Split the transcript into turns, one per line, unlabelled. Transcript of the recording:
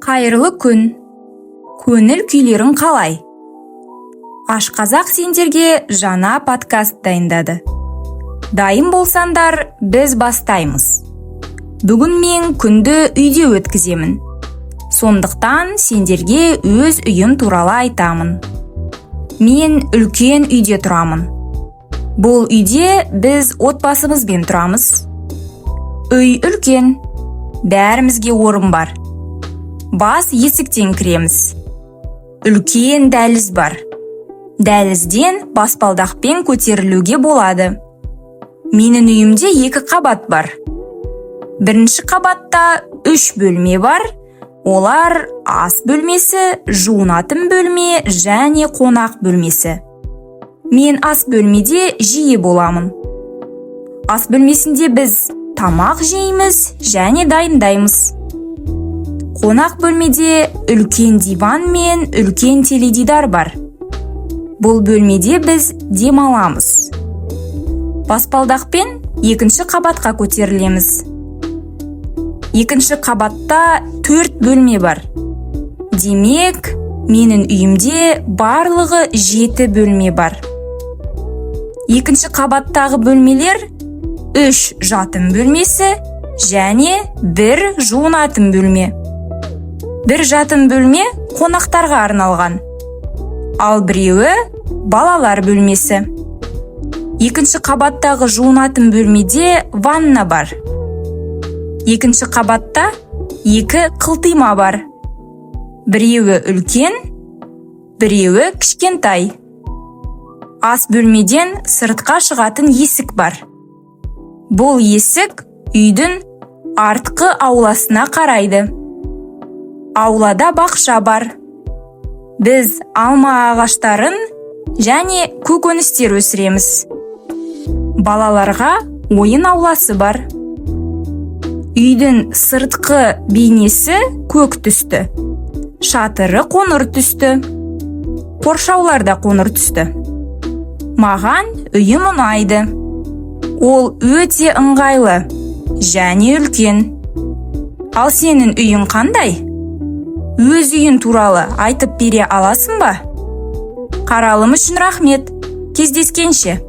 Қайырлы күн! Көңіл күйлерің қалай? Аш Қазақ сендерге жаңа подкаст дайындады. Дайын болсаңдар, біз бастаймыз. Бүгін мен күнді үйде өткіземін. Сондықтан сендерге өз үйім туралы айтамын. Мен үлкен үйде тұрамын. Бұл үйде біз отбасымызбен тұрамыз. Үй үлкен, бәрімізге орын бар. Бас есіктен кіреміз. Үлкен дәліз бар. Дәлізден баспалдақпен көтерілуге болады. Менің үйімде екі қабат бар. Бірінші қабатта үш бөлме бар. Олар: ас бөлмесі, жуынатын бөлме және қонақ бөлмесі. Мен ас бөлмеде жиі боламын. Ас бөлмесінде біз тамақ жейміз және дайындаймыз. Қонақ бөлмеде үлкен диван мен үлкен теледидар бар. Бұл бөлмеде біз демаламыз. Баспалдақпен екінші қабатқа көтерілеміз. Екінші қабатта төрт бөлме бар. Демек, менің үйімде барлығы жеті бөлме бар. Екінші қабаттағы бөлмелер: үш жатын бөлмесі және бір жуынатын бөлме. Бір жатын бөлме қонақтарға арналған, ал біреуі балалар бөлмесі. Екінші қабаттағы жуынатын бөлмеде ванна бар. Екінші қабатта екі қылтима бар: біреуі үлкен, біреуі кішкентай. Ас бөлмеден сыртқа шығатын есік бар. Бұл есік үйдің артқы ауласына қарайды. Аулада бақша бар. Біз алма ағаштарын және көкөністер өсіреміз. Балаларға ойын ауласы бар. Үйдің сыртқы бейнесі көк түсті, шатыры қоңыр түсті, қоршаулар да қоңыр түсті. Маған үйім ұнайды. Ол өте ыңғайлы және үлкен. Ал сенің үйің қандай? Өз үйің туралы айтып бере аласың ба? Қаралым үшін рахмет. Кездескенше!